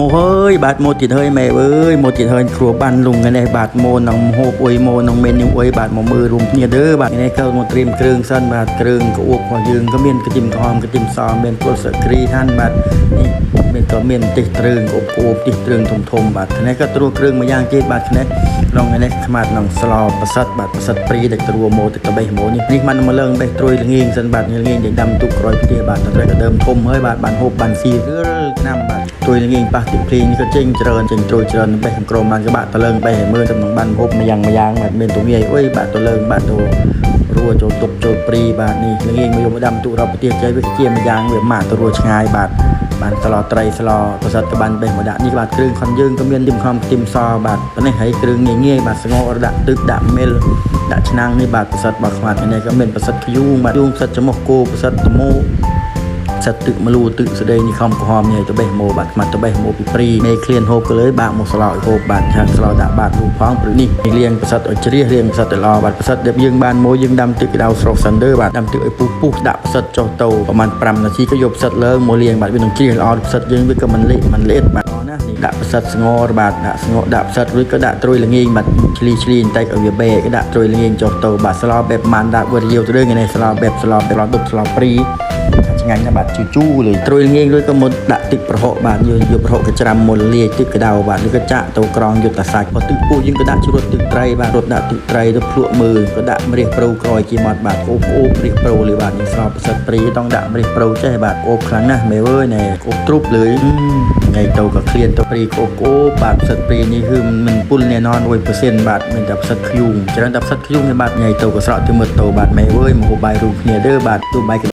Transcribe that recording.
មកហើយបាទមកទៀតហើយម៉ែអើយមកទៀតហើយគ្រួបានលងថ្ងៃនេះបាទមកនឹងហូបអុយមកនឹងមេនូអុយបាទមកមើលរួមគ្នាเด้อបាទថ្ងៃនេះក៏មកត្រៀមគ្រឿងសិនបាទគ្រឿងក្អួបរបស់យើងក៏មានខ្ទឹមក្រហមខ្ទឹមសមានគល់ស្លឹកគ្រីហាន់បាទនេះមានក៏មានម្ទេសទ្រើងក្អួបក្អួបទេសទ្រើងធំធំបាទថ្ងៃនេះក៏ត្រួសគ្រឿងមួយយ៉ាងទៀតបាទថ្ងៃនេះក្នុងថ្ងៃនេះខ្មាត់នឹងស្លប្រសិតបាទប្រសិតព្រីដែលត្រួមកទៅកបេះមកនេះនេះมันមកលើងបេះត្រួយល្ងាងសិនបាទល្ងាងដែលដាំទុកក្រោយផ្ទះបាទតែក៏ដើមធំហើយបាទបានហូបបានស៊ីរឿលឆ្នាំបាទត្រួយល្ងាងប៉ះទឹកភ្លីងនេះក៏ចេញច្រើនចេញត្រួយច្រើនបេះក្រមបានក៏បាក់តលើងបេះឲ្យមើលទៅនឹងបានហូបមួយយ៉ាងមួយយ៉ាងបាទមានទងាយអុយបាទតលើងបាទទៅរួចូលទុកចូលព្រីបាទនេះល្ងាងមកយកមកដាំទុករកប្រទេសចៃវាជាមួយយ៉ាងវាម៉ាក់ទៅរួឆ្ងាយបាទបានស្លត្រីស្លប្រសិតក៏បានបេះមកដាក់នេះបាទគ្រឿងខនយើងក៏មានទឹមខំខ្ទឹមសបាទប៉ុណ្នេះហើយគ្រឿងងាយងាយបាទស្ងោរដាក់ទឹកដាក់មិលដាក់ឆ្នាំងនេះបាទប្រសិតរបស់ខ្មាត់នេះក៏មានប្រសិតខ្យូងបាទយូងប្រសិតច្រមុះគោប្រសិតតមោ សិតទឹកម្លូទឹកស្ដីនេះខំក្រហមនេះទៅបេះមកបាទខ្មាត់ទៅបេះមកពីព្រីមេឃ្លានហូបក៏លើបាក់មកស្លោឲ្យហូបបាទខាងស្លោដាក់បាទរូបផងព្រឹកនេះលាងប្រសិតឲ្យជ្រះលាងប្រសិតឲ្យល្អបាទប្រសិតដែលយើងបានមកយើងដាំទឹកក្តៅស្រោកសិនទៅបាទដាំទឹកឲ្យពុះពុះដាក់ប្រសិតចុះទៅប្រហែល5នាទីក៏យកប្រសិតលើមកលាងបាទវានឹងជ្រះល្អប្រសិតយើងវាក៏មិនលេកមិនលេតបាទណានេះដាក់ប្រសិតស្ងរបាទដាក់ស្ងរដាក់ប្រសិតរួចក៏ដាក់ត្រួយល្ងាងបាទឆ្លីឆ្លីបន្តិចឲ្យវាបែកក៏ដាក់ត្រួយល្ងាងចុះទៅបាទស្លបែបម៉ាន់ដាក់វារាវទៅនេះស្លបែបស្លបែបដប់ស្លព្រី ឆ្ងាញ់ណាស់បាទជូជូលើត្រួយងាយរួចក៏មកដាក់ទឹកប្រហុកបាទយើងយកប្រហុកកច្រាំមុនលាយទឹកក្តៅបាទឬក៏ចាក់ទៅក្រងយុទ្ធសាស្ត្របើទឹកពោះយើងក៏ដាក់ជ្រត់ទឹកត្រីបាទរត់ដាក់ទឹកត្រីទៅភ្លក់មើលក៏ដាក់ម្រះព្រៅក្រោយជាមាត់បាទអូបអូបម្រះព្រៅលើបាទយើងស្រោបប្រសិទ្ធព្រីต้องដាក់ម្រះព្រៅចេះបាទអូបខ្លាំងណាស់មេអើយណែអូបទ្រុបលើថ្ងៃទៅក៏ឃ្លានទៅព្រីអូបអូបបាទប្រសិទ្ធព្រីនេះគឺមិនពុលណែនอน100%បាទមានតែប្រសិទ្ធខ្យូងច្រើនតែប្រសិទ្ធខ្យូងទេបាទថ្ងៃទៅក៏ស្រក់ទៅមើលទៅបាទមេអើយមកហូបបាយរួមគ្នាเด้อបាទទូបាយ